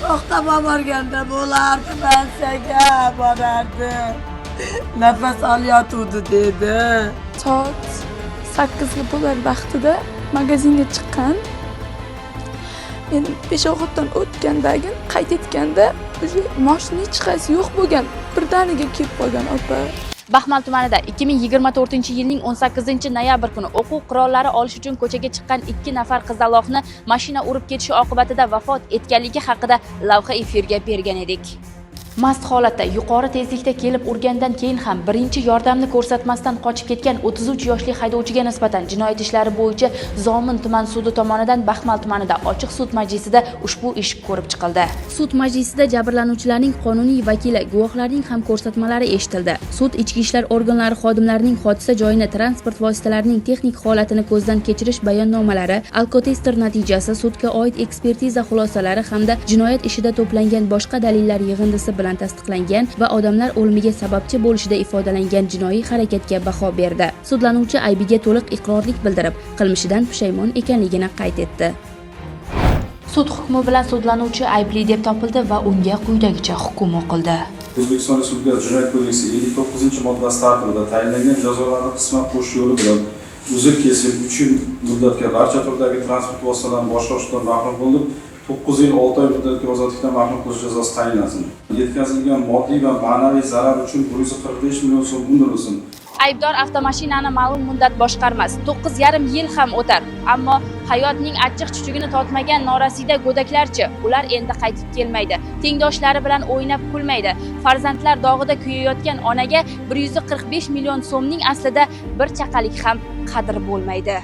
To'xtab olborganda bo'lardi, pensiyaga borardi. Nafas olyotuvdi dedi. Soat 8ga bo'lar vaqtida magazinga chiqqan. Men peshoxoddan o'tgandagin qaytayotganda уже moshina hech qaysi yo'q bo'lgan. Birdaniga kelib qolgan opa. Baxmal tumanida 2024-yilning 18 noyabr kuni o'quv qurollari olish uchun ko'chaga chiqqan 2 nafar qizaloqni mashina urib ketishi oqibatida vafot etganligi haqida lavha efirga bergan edik. Mast holatda yuqori tezlikda kelib urgandan keyin ham birinchi yordamni ko'rsatmasdan qochib ketgan 33 yoshli haydovchiga nisbatan jinoyat ishlari bo'yicha Zomin tuman sudi tomonidan Baxmal tumanida ochiq sud majlisida ushbu ish ko'rib chiqildi. Sud majlisida jabrlanuvchilarning qonuniy vakili, guvohlarning ham ko'rsatmalari eshitildi. Sud ichki ishlar organlari xodimlarining hodisa joyini, transport vositalarining texnik holatini ko'zdan kechirish bayonnomalari, alkotester natijasi, sudga oid ekspertiza xulosalari hamda jinoyat ishida to'plangan boshqa dalillar yig'indisi bilan tasdiqlangan va odamlar o'limiga sababchi bo'lishida ifodalangan jinoiy harakatga baho berdi. Sudlanuvchi aybiga to'liq iqrorlik bildirib, qilmishidan pushaymon ekanligini qayd etdi. Sud hukmi bilan sudlanuvchi aybli deb topildi va unga quyidagicha hukm o'qildi. O'zbekiston Respublikasi Jinoyat kodeksi 59-moddasi tartibida tayinlangan jazolarni qisman qo'shish yo'li bilan uzil kesil 3 yil muddatga barcha turdagi transport vositalarini boshqarishdan mahrum qilinib, 9 yil 6 oy muddatga ozodlikdan mahrum qilish jazosi tayinlansin. Yetkazilgan moddiy va ma'naviy zarar uchun 145 million so'm undirilsin. Aybdor avtomashinani ma'lum muddat boshqarmas, 9,5 yil ham o'tar, ammo hayotning achchiq chuchugini totmagan norasida go'daklarchi, ular endi qaytib kelmaydi, tengdoshlari bilan o'ynab kulmaydi. Farzandlar dog'ida kuyayotgan onaga 145 million so'mning aslida bir chaqalik ham qadri bo'lmaydi.